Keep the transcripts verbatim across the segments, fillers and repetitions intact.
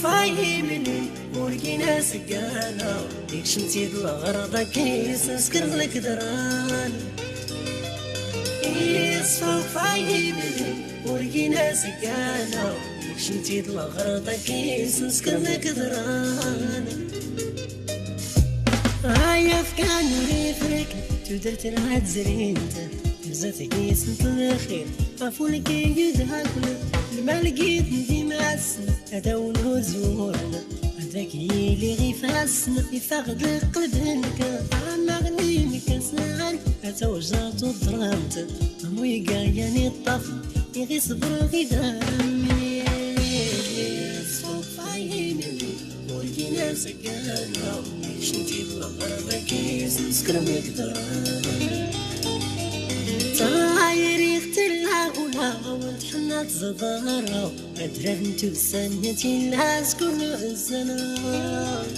Fayimini urgina sigana, ikshim tid lagarda kis skir lekdran. Isfa fayimini urgina sigana, ikshim tid lagarda kis skir lekdran. Ayaf kan rifrik, tudert rad zrint, zat gis tlxir, aful ki yudhakul, lmal git dimas. Adawn uzurn, adak yili ɣifasn, ifaɣ-d qlb-nk, amaɣni-nk asnɣan, atawja tuḍramt, am wigayan iṭṭafn, iɣ isbr ɣidaram. Ṣṣufa-inem, ur gin asgana, ikcm-t-id lɣerba-k, ismskr mgdran. Tayri-k tlla ula, ur tḥnna tẓḍara. Adrar n tusa-nni tilla s kullu zzman.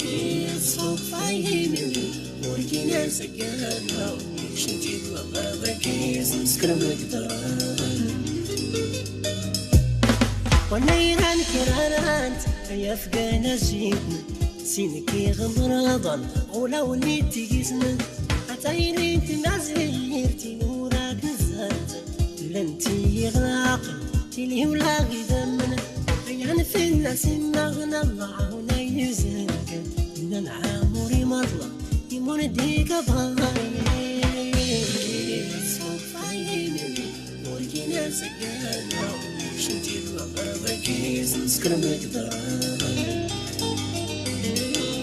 Iṣṣufa-inem, ur gin asgana, ikcm-t-id lɣerba-k, ismskr mgdran. Wanayran kirarant, ay afgan ajitn, sin-k iɣ mraḍan, ulawn-it igisn, a tayri n tmazirt, inurak n zzat. Llan-t iɣ laql, tili ula ɣ idamn, ayan fell-as immaɣn, Allah ɛawn ay uzrk, nnan ɛamur imaḍla, imur dik aḍar. Ṣṣufa-inem, ur gin asgana, ikcm-t-id lɣerba-k, ismskr mgdran.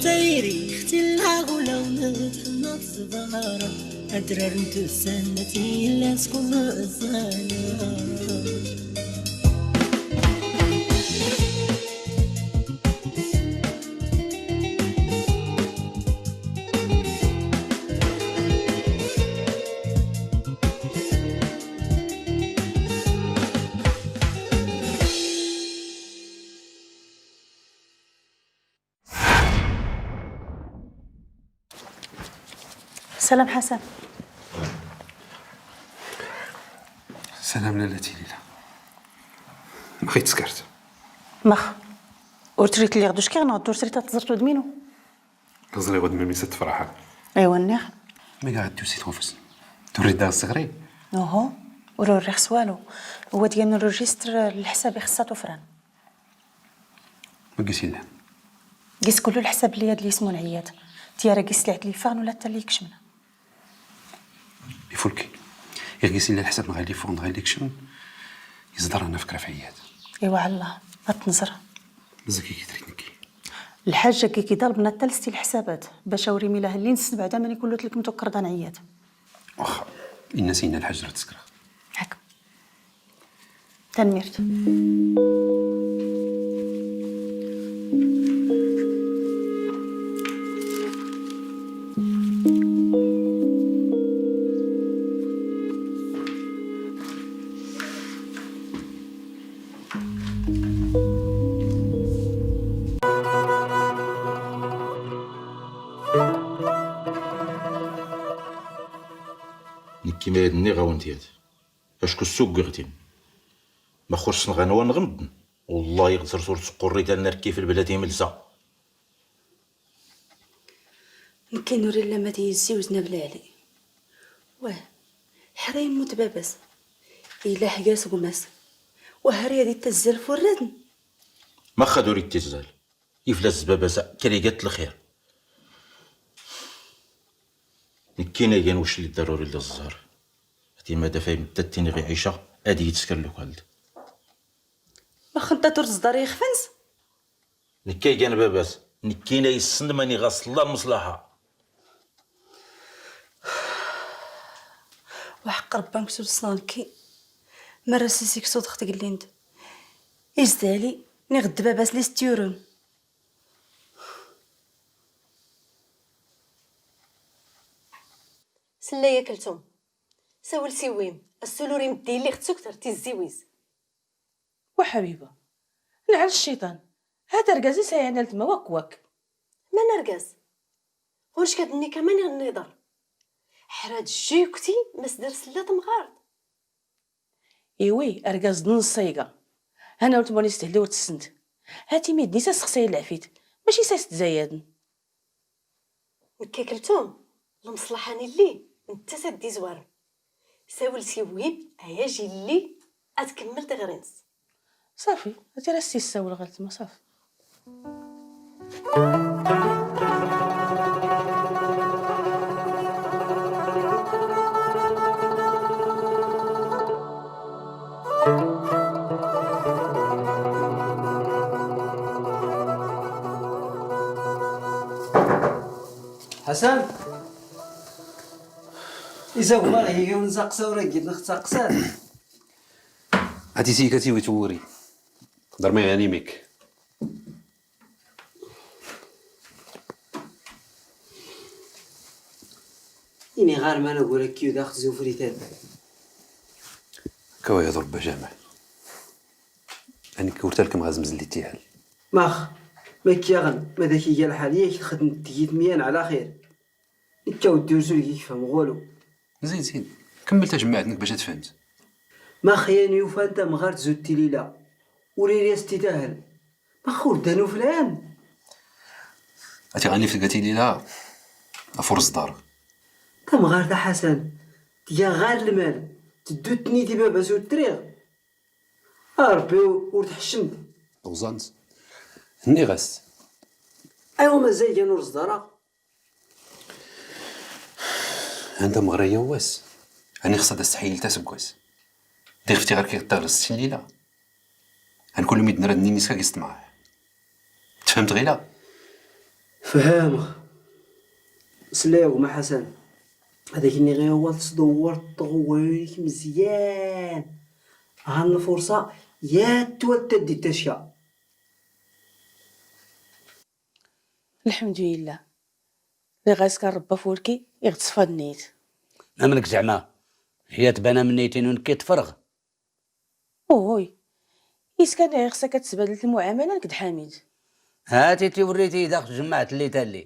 Tayri-k tilla ɣ ulawn, tḥnna tẓḍara. Adrar n tusa-nni tilla s kullu zzman. سلام حسن. سلام لالتي ليلى. مخ تسكرت؟ مخ. ورتريت لي غدوش كي غنغدو ورتريت تزرت ودمينو. تزري ودمي ميسا تفرحة. ايوا نيغ. مي قاعد توسي توفس. تريد دار صغري؟ اوهو. ورو الرخص والو. هو ديال الريجستر الحساب خصها تفران. وقيس الله. قيس كلو الحساب اللي هاد اللي اسمو العياد. تيارا قيس لعد لي فان ولا تا اللي يكشمنا. يفولكي. يا قيس الله الحساب غالي فون غالي يكشم. يزدر انا فكرة في عياد. ايوا على الله. غتنزر. مزكي كي تريد نكي. الحاجة كي كي ضربنا تلستي الحسابات. باش اوري ميلا هلين سن بعدا ماني كلو تلك متوكر دان عياد. واخا. إن سينا الحاجة تسكرها. هاك. تنميرت. نكي ما يدني غاونتيات. أشكو السوق غتيم. ما خرجت نغنى ونغمض. والله غزرت ورت قريت أنا ركي في البلاد يملسا. نكي نوري لما تيزي وزنا بلا علي. واه. حرا يموت باباس. إلا حقاس قماس. وهري هادي تزال فرادن. ما خدوري تزال. يفلاس باباس كريقات الخير. نكينا يان وش اللي ضروري للزهر. هاتي ما دافع متتيني غي عيشة، أدي يتسكر لوكالد. ما خنتا ترز داري يخفنس؟ نكاي كان باباس، نكينا يسن ماني غاص الله المصلحة. وحق ربي نكسو لصنانكي. مرة سيسي كسو دخت قليند. إزدالي، نغد باباس لي ستيورون. سلا يا كلثوم. ساول سيويم، السلوري مدي اللي خت سكتر تي الزيويز. وحبيبة، نعل الشيطان. هاد أرقازي سايعنا لتما واك واك. من أرقاز؟ غورش كاد النيكا ماني غنيضر. حراد جيكتي مسدر سلة مغارض. إيوي، أرقاز دن الصيقة. هنا ولتما نستهلي ورتسند. Hati midnis a sxsay lɛfit, maci s-a-s-tzayadn. Nkka kltum, lmṣlaḥa n-illi ntta s-ad-izwarn. Sawlt i win, aya j-illi ad-tkmml tiɣri-ns. Ṣafi, hati ra s-issawlɣ a ltma, ṣafi. Ḥasan? Iza gma iga ur nzaqsa ur agid nxtaqsa. Ati sika tiwi twuri. Darmi ɣanimik. Ini ɣar mana gura kiyu dax zufritan. Kawa yadur bajama. Ani kawrtal kem ɣazmzli tihal. Max, ma kiyaɣn, ma da kiga lḥal, yak txdmt tgit myan ɛla xir. Ikka weddi ur zul gik fhem ɣulu. Zin, zin. Kemmel tajemmaɛt-nnek bac ad tfhmt. Max yan yufan tamɣart zut tilila. Ur iri as-titahel. Max ur ddan uflan. Ati ɣanif tga tilila. Afur ẓḍar. Tamɣart a Ḥasan. Tga ɣar lmal. Teddu tnit i baba-s ur triɣ. A Ṛebbi ur tḥeccem-d. Ḍuẓant. Nniɣ-as. Aywa mazal gan ur ẓḍareɣ. Anta meɣra yawas. Ani xṣa da stḥiyil taseggas. Diɣ ftiɣ ar kiɣ taɣlest sin lila. An kullu midden rad nini ska gis tmaɛ. Tfhamt ɣila? Fhameɣ. Sla ya gma Ḥasan. Ad ak-nniɣ i wawal tesdewwreḍ taɣwayt-ik mezyan. Ɣer lfurṣa yat twal taddit tacka. Lḥemdulillah. Liɣ-as kan Ṛebbi afulki iɣ tṣfa nniyt. Amnek zeɛma? Hiya tban am nniyt-inu nekki tferɣ. Uhuy. Is kan iɣ ixṣa kan tesbadelt lmuɛamala nekk d Ḥamid. Hati tiwrrit i dax tjemmaɛt lli talli.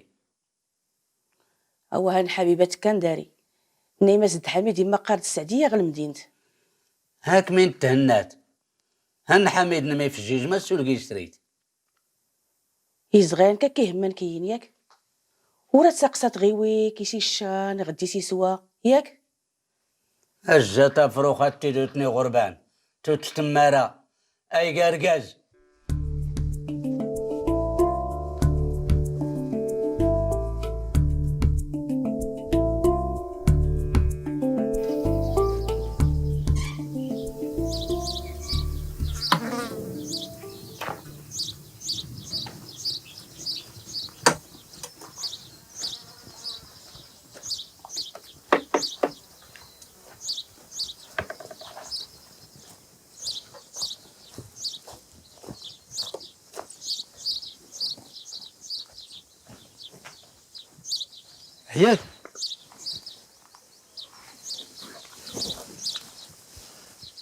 Awah a Ḥabibat kan dari. Nna-yam as-d Ḥamid imma qqar-d Sɛdiya ɣ lmdint. Hak min thennat. Han Ḥamid nna ma ifjjij ma sulgi ctrit. Izɣan kan kihemman kiyin yak. Ur ad taqsat ɣiwik is iccan ɣ dd-is iswa yak. Ajja tafruxa tidut n iɣurban tut tmmara. Ay gargaz. Ɛyad.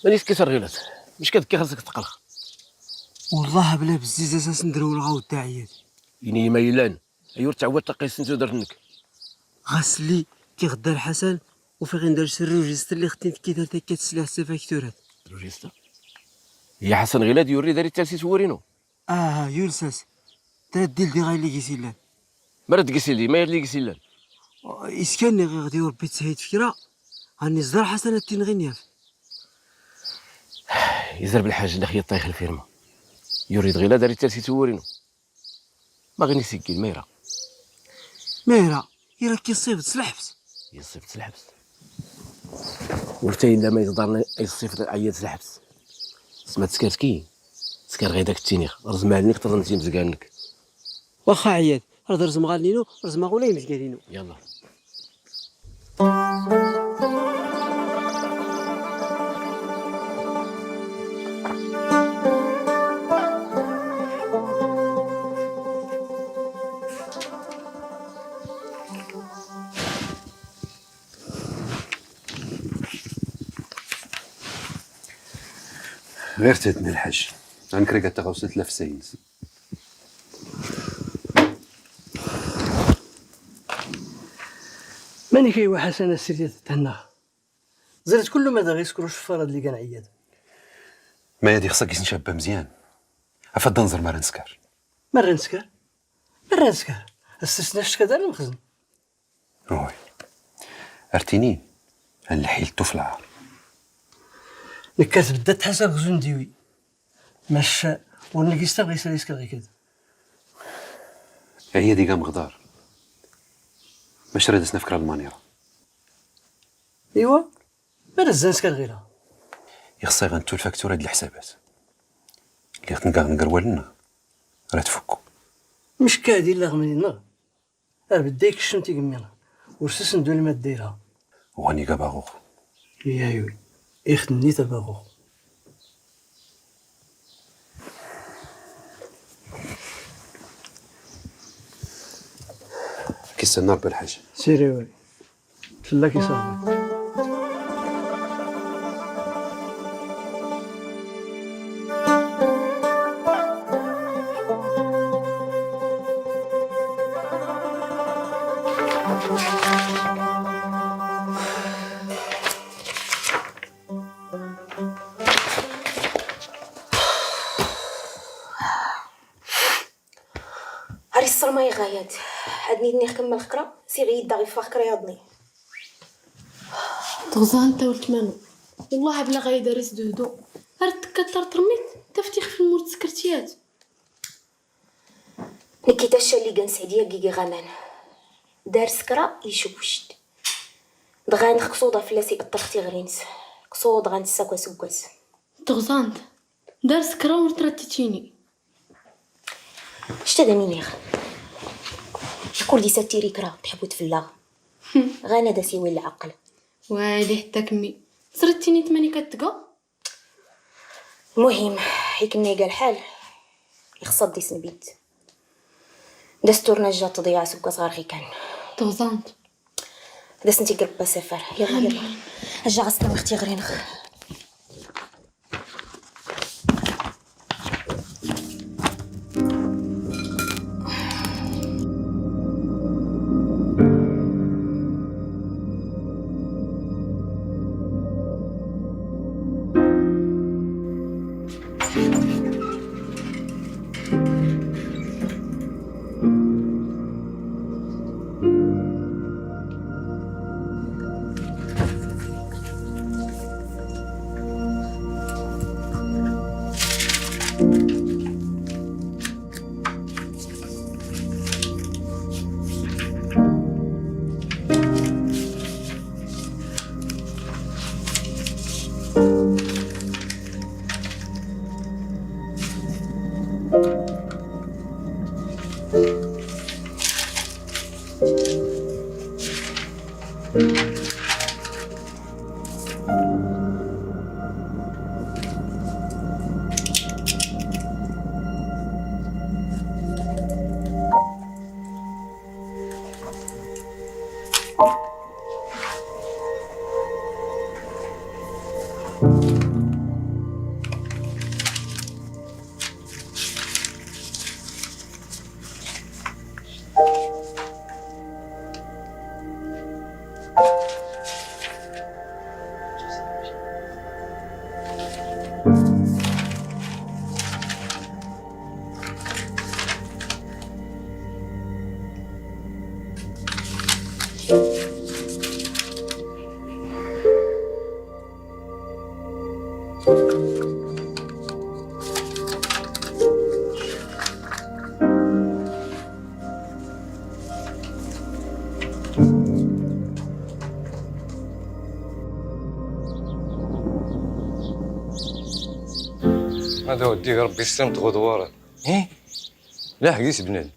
Mani s-kkis rɣilat? Mc kadkki xas ad k-tqlx. Wllah bla bzzizz as-as-ndrwlɣ a wdda Ɛyad. Ini-yi ma ylan. Ay ur ttɛwwad taqqist n tudert-nnek. Ɣas lli kiɣ ddar Ḥasan, ufiɣ-in dar s rrujist lli xtin tekki tal takka tesliɣ s tafakturat. Rrujist? Iya Ḥasan ɣilad yurri dar ittals i twuri-nu. Aha, yules-as. Tra ddil diɣ ay lli gis illan. Mara d-gis illi, ma yar lli gis illan? Iskan-nni ɣiɣ di ur bit shayt fikra, anni ẓḍar Ḥasan ad t-inɣin yaf. Izerb lḥaj lli xyaṭ tayx lfirma. Yurri-d ɣilad dar ittals i twuri-nu. Ma ɣin isiggil, mayra? Mayra, ira k-iṣṣib-d s lḥebs. Iṣṣib-d s lḥebs? Ur ta illa ma iẓḍarn iṣṣib-d Ɛyad s lḥebs. Sma tskar tki, tskar ɣidak ttiniɣ, rẓm allen-ik, tḍnnt imzgan-nnek. Waxxa Ɛyad, rẓm allen-inu, rẓm ɣula imzgan-inu. Yalla. Ɣir tedn lḥaj. Ankra gat taɣawsa tlafsa-ines. Manik ay wa Ḥasan a sidi ad thennaɣ? Ẓriɣ kullu ma da ɣ-iskru ceffar ad ligan Ɛyad. Ma yad ixṣa gis ncabba mzyan. Afad anẓer mara nskar. Mara nskar? Mara nskar? Assisna shtkadar mxzn. Wi. Artinin. Lḥil tufla. Nekkat bdda tḥasab xzun diwi. Mac ur ngi stabɣi sali skar ɣikad. Aya diga mɣdar. Mac rad as nafkra lmanira. Iwa. Mara zzan skar ɣila. Ixṣa iɣ ntu lfaktura d lḥsabat. Lliɣ tngaɣ ngar wallen. Rad tfukku. Mckadi llaɣ mninna. Abedda ikcem tigemmi. Ur sisndu lmadda ila. Wani gabaɣuɣ. Iya yui. Ixtenni tabaɣuɣ. Kistanna Rebbi lḥaǧa. Siri wali. Fell-ak i ṣaḥbi. Ar iṣṣer ma iɣayad. Ad nidniɣ kemmel xkra, siɣ yidda ɣ iffeɣ xkra yaḍni. Tɣẓant a weltma-nu. Wellah a bla ɣayad ar isduhdu. Ar tekkat ar trmit, taftiɣ f lmur tskrtyat. Nekki tacca lli gan sɛid yagi giɣ aman. Dar skra icwwct. Dɣa nx ksuḍa fell-as iqṭṭex tiɣri-ns. Ksuḍ dɣa ntess akk asggwas. Tɣẓant. Dar skra ur tratitini. Cta da niniɣ. Ckkul di sattiri kra tḥbut fell-aɣ. Ɣana da siwil lɛql. Wali ḥtta kmmi. Sritini tmani kat tga? Lmuhim, iknna iga lḥal, ixṣa ddis n bint. Da sturna jja tḍiya sggwas ɣar xikan. Tɣẓant. Da snt igrb asafar. Yalla, yalla. Ajja ɣas nawi xt iɣri-nx. هذا ودي ربي يسلم تغدوارة. إيه؟ لا، حقيس بنادم.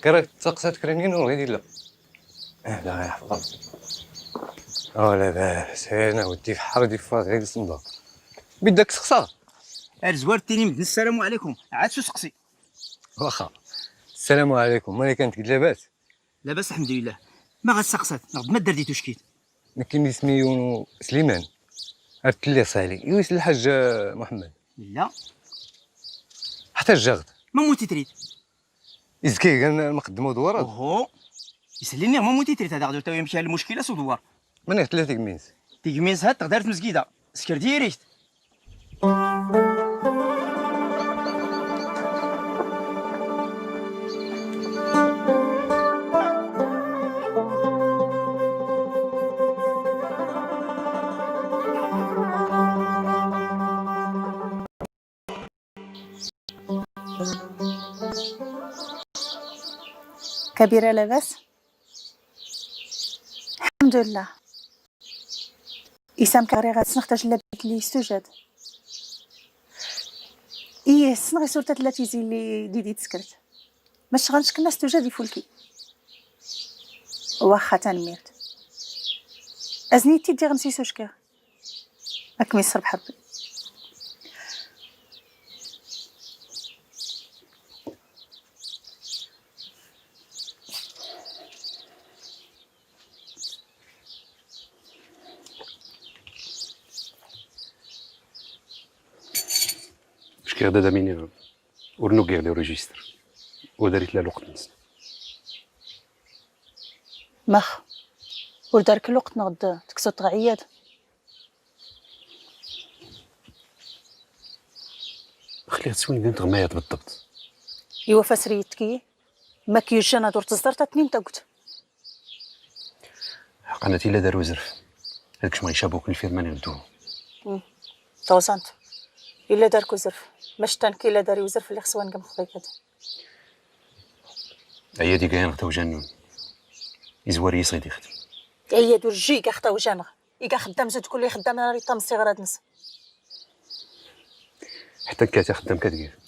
كرا تسقسات كرانين وغير لا. اه، لا، يحفظك. اه، لا، لا، سيرنا ودي في حرد يفاض غير الصندوق. بدك تخسر. الزوار تيني مدن السلام عليكم. عاد سو سقسي. واخا. السلام عليكم. مالك انت لاباس؟ لاباس الحمد لله. ما غتسقسات؟ نغد ما درديتو شكيت. نكي اسمي يونو سليمان. عرفت لي صالي. يويس الحاج محمد. لا. حتى الجغد. ما موتي تريد. إزكي كان مقدمو دوار؟ أوهو. يسليني، ما موتي تريد هذا غدو تاوي يمشي على المشكلة سو دوار. من يقتل تيكمينز؟ تيكمينز هاد تقدر تمسكيدا. سكر ديريكت. كبيرة لاباس؟ الحمد لله. إسام كاري غاتسنخ تاج لابيت لي ستوجد. إيه، سنغي صورة تلاتيزي لي ديدي تسكرت. مش غنشكل ناس توجد يفولكي. واخا تنميرت. أزني تيدي غنسي سوشكا. أكمي صرب حبي. شكي غدا داميني ور نوكيغ لي ريجيستر. وداريت لا لوقت نس. مخ. ور دارك الوقت نغد تكسو تغياد. خليها تسوين بنت غمايات بالضبط. إيوا فاسريتكي. ما كيوش أنا دور تزدر تاتنين تاقوت. حق أنا تيلا دار وزرف. هذاك شمال يشابوك الفيرمان يردوه. مم. توزانت. إلا دارك وزرف. مشتان كي إلا داري وزرف اللي خصوان قم خطيك هذا. أيا دي قاين غتا وجنون. إزواري يصيد يخدم. أيا دور جي قا ختا وجنغ. إيكا خدام زود كل خدام ناري تام صغرات نس. حتى كاتا خدام كدير.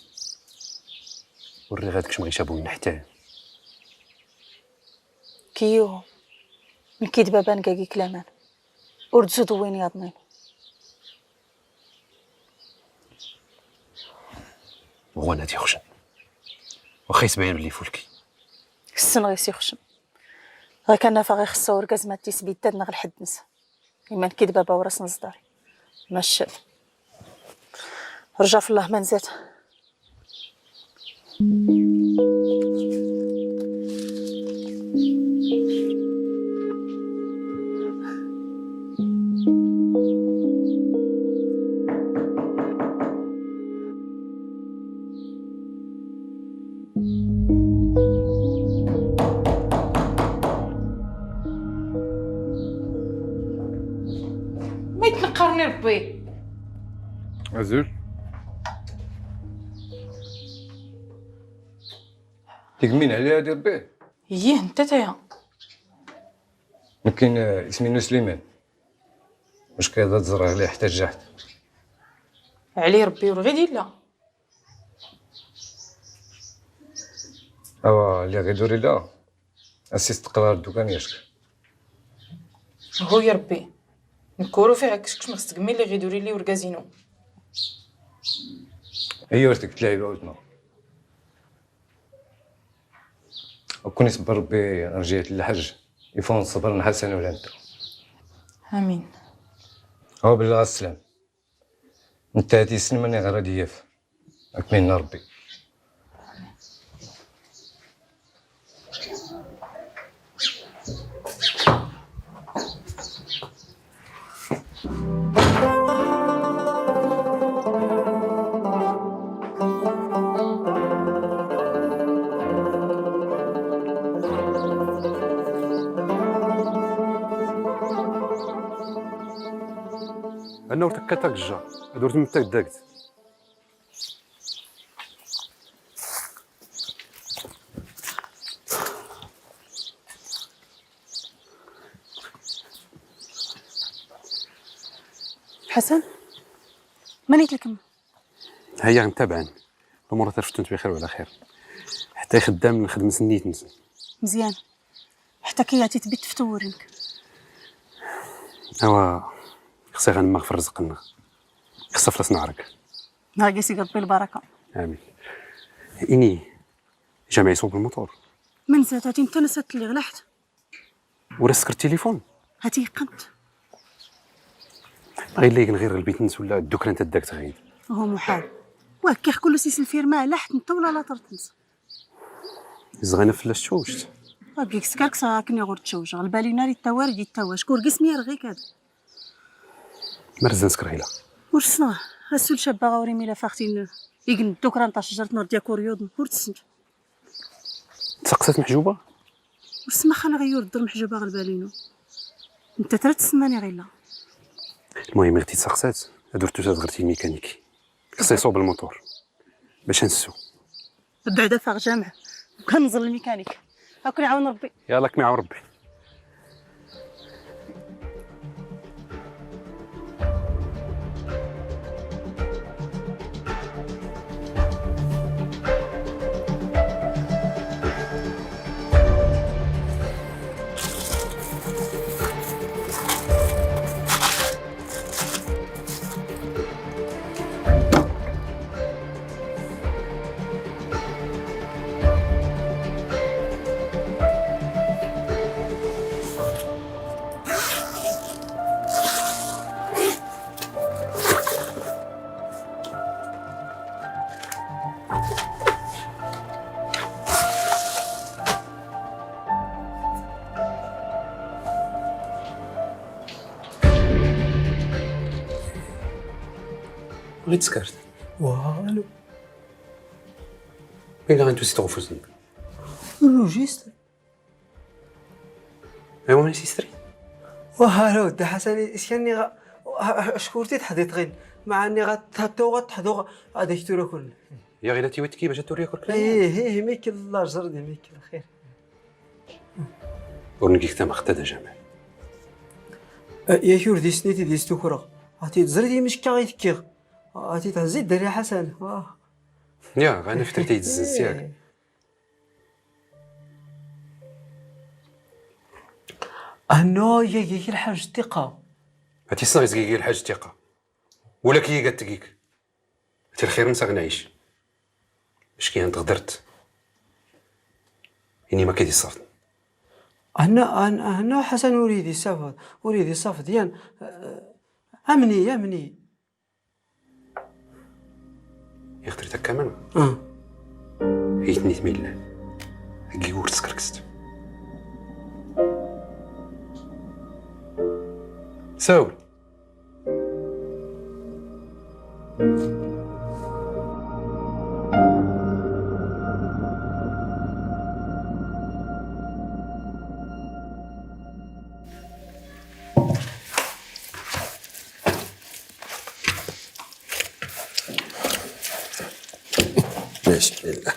وري غادك شمال يشابون حتى. كيو. من كيد بابا نكاكي كلامان. ورد زود وين ياضنين. وغوانا تيخشن. وخيس باين بلي فولكي. السن غير سيخشن. غير كان نافع غير خصو ورقاز ما تيسبيد داد نغ الحد نسا. إيمان كيد بابا وراس نزداري. ماشي. رجع في الله ما نزات. ما يتنقرني ربي. أزول. تيك مين عليها دير بيه؟ إيه، أنت تايا. يمكن، آه، اسمي نو سليمان. واش كيضا تزرع ليه حتى جحت؟ علي ربي ورغي دي لا. اوا اللي غيدوري لا. اسي استقرار الدكان ياشك. هو يا ربي. نكورو فيها كشكش مخصك مين اللي غيدوري لي ورقازينو. هي ورتك تلعب عاوتنا. وكون يصبر ربي رجعت للحج، يفون الصبر نحسن ولا انت. امين. هو بالله السلام. انت هاتي سن ماني غير ضياف. اكملنا ربي. أنا ورتك كتاك الجار، هاد ورتك متاك داكت. حسن، ماني تلكم؟ هيا نتابعن. الأمور ترفتنت بخير وعلى خير. حتى خدام نخدم سنيت نسن. مزيان. حتى كي ياتي تبي تفتورنك. اوا، خصي غنمغ في الرزق لنا. خصها فلوس نعرك. نهار قاسي ربي البركة. آمين. إني جامع يصوب الموتور. من زاد هاتي انت نسات لي غلحت. ورسكر التليفون. هاتي قنت. غير ليك نغير البيت نس ولا الدكان انت داك تغيد. هو محال. واه كيخ كل سيس الفيرما لحت انت ولا لا طرت نس. زغينا فلاش تشوشت. ربي يكسكرك صراحة كني غور تشوش. غلبالي ناري التوارد يتوا. شكون قسمي رغيك هذا؟ مرزن سكر هيلا. ورسنا. هسول شابة غوري ميلا فاختين. يقن الدكرة نتاع شجرة نور ديا كوريود. ورتسنت. تسقسات محجوبة؟ ورسما خانا غيور الدور محجوبة غلبالينو. انت ترى تسناني غيلا. المهم غتي تسقسات. هادو رتوسات غرتي الميكانيكي. خصها يصوب الموتور. باش نسو. بعدا فاغ جامع. كنزل الميكانيك. أكن يعاون ربي. يلا، كم يعاون ربي. غير تسكرت. والو. فين غنتو سي طوفوزن؟ لوجيست. ايوا، ماشي ستري. واه، هلا ودي حسن، اسكني غا-، ه-، ه-، شكورتي تحديت غين. مع اني غا-، تهبتو غا-، تحدو غا-، هذا يكتورو كل. يا غير تيوتكي باش توري كل كلام. ايه، ايه، ميكل الله جردي، ميكل خير. ورنقيك تما خدها جمال. أه، يا كور ديسني تي ديستو كرا. هاتي تزري دي مشكا غيتكيغ. هاتي تهزي الدري حسن. واه. يا، غا نفتر تيتزنس ياك. إيه. أنو يجيك الحاج الثقة. هاتي صاي زكيكي الحاج الثقة. ولا كي قالت لك. هاتي الخير نسا غنعيش. اش كاين تغدرت؟ يعني ما كيدي صافي. أنا، أنا، أنا حسن أريد السفر، أريد السفر ديان، آه، أمني، أمني. يا خطري تكمل. آه. هي تنيت ميلان. هكي ورد سكركست. ساول. بسم الله.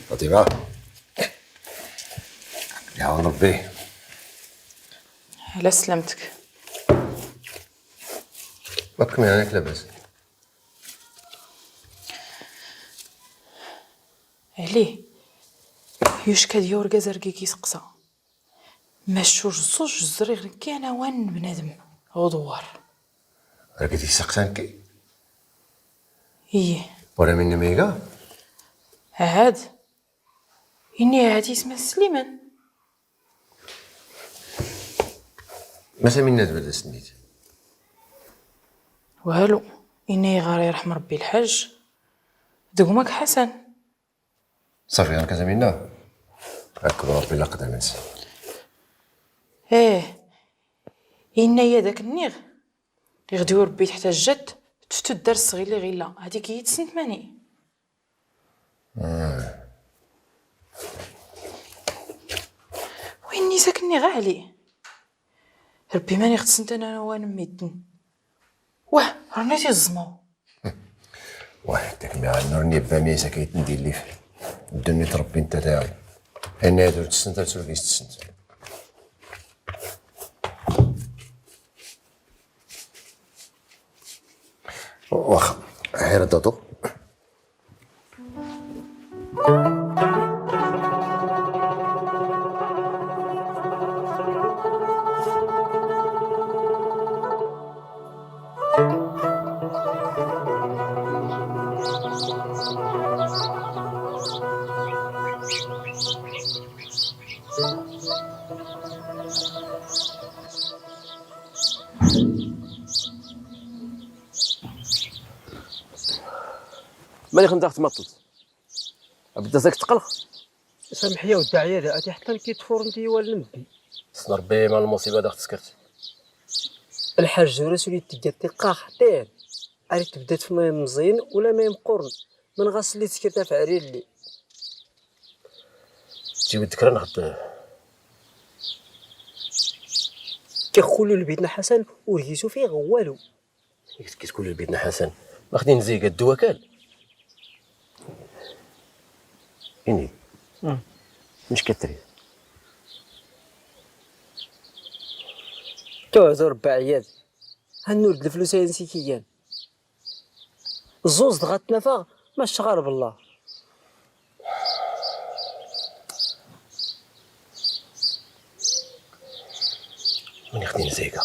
فاطمة. يا ربي. على سلامتك. ما تكمل عليك لاباس. علي، يوش كاد يورقا زرقي كيسقسا. ماشوش زوج زريغ كان وان بنادم غدوار. راكي تيسقسان كي؟ ايه. ورا من ميغا؟ عاد. إني عاد اسمه سليمان. ماشي من نادبر دا سنيت. والو. إني غار يرحم ربي الحاج. دقمك حسن. صافي، أنا كذا منا. أكبر ربي لا قدم إنسان. إيه. إنا يا داك النيغ. يغديو ربي تحت الجد. تفتو الدار الصغير اللي غيلا. هذيك هي تسنت ماني. آه. وين نيساك ني غا علي؟ ربي ماني خصنت أنا وأنا ميتن. واه، راني تي الزمو. واه، داك مي غا نور ني با ميسا كيتندي اللي في الدنيا تربي انت تاعي. أنا هادو تسنت، هادو تسنت. واخا، غير دودو. ماني خمدة تمطلت. أبدا زاك تقلق. سامح يا ود عيالي، أتي حتى نكي تفور نتي والنبي. سن ربي ما المصيبة داخل تسكرت. الحاج رسول يتجا تلقاه حتين. أريد تبدا في ماء مزين ولا ماء مقرن. من غسل لي تسكرت في عريل لي. تي ودك راه نغد. كيقولوا لبيتنا حسن وريسو فيه غوالو. كي تقول لبيتنا حسن، ما خدين زي قد وكال. Ini. Mec kattrid? Tuh, d ur bɛa ɛyad. Hannur d lflus ay ansi kiyan. Ẓẓuẓ dɣa tnafaɣ, ma cɣar blla. Win ixdin zayga.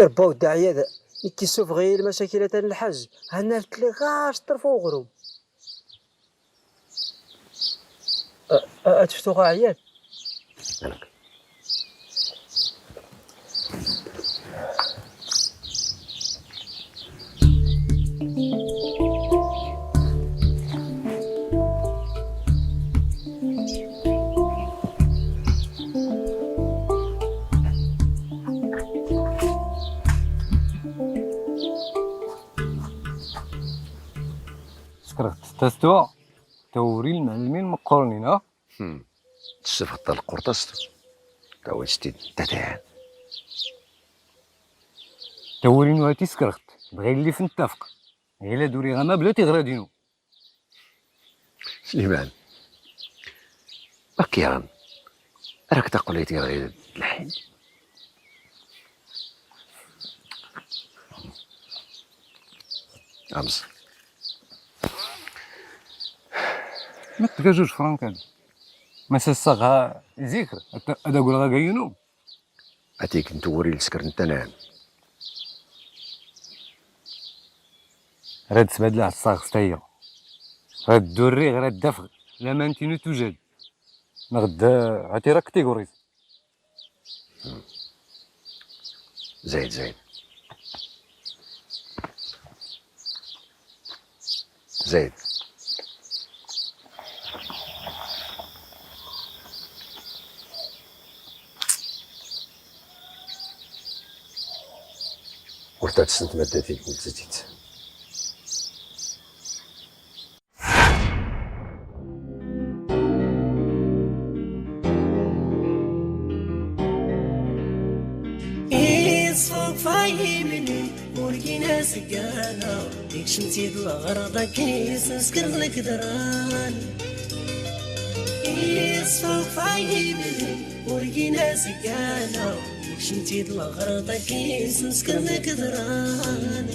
Irbaw dda ɛyad, nekki sufɣ i lmacakil atan lḥaj, hannar tliɣac ṭṭrf uɣrum. Ad tftuɣ a ɛyad. Skrɣt tastwa. Tawuri lmɛlmin mqqurnin a. Tsfɣt talqqurṭast. Tawit-tt-id tatan. Tawuri nu a tiskrɣt. Bɣi llif ntafq. Ɣila duriɣ ama bla tiɣradinu. Sliman. Bakkiran. Rak taqqulayt ɣer ɣid lḥin. Amẓ. Ma tgajuj frankan. Ma sassaɣ ha zikr ad agulaɣ agayinu. Atik n twuri lskr n tanan. Rad sbadlaɣ ssaɣ stayya. Rad durriɣ rad dafɣ. Laman tinu tujad. Nɣd hati rak tigurit. Zayd, Zayd. Zayd. Ur tatsnt madda tilkul tzitt. Iṣfufay imli ur gin asgana, ikcem-t-id lɣerḍ akin sskr lkdran. Iṣfufay imli ur gin asgana, ikcem-t-id lɣerḍ akin sskr lkdran.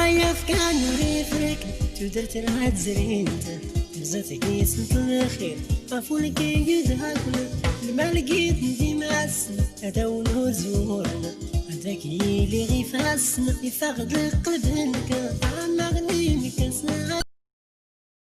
Ay afkan ur ifrk tudert lha tzrint, tbza tgisnt lxir ɣef ulkig d hakl. Lmalgit n dimasn ad awn uzurn, ad ak yili ɣ ifassn, ifaɣ-d lqlb-nk. Amaɣni-nk asn.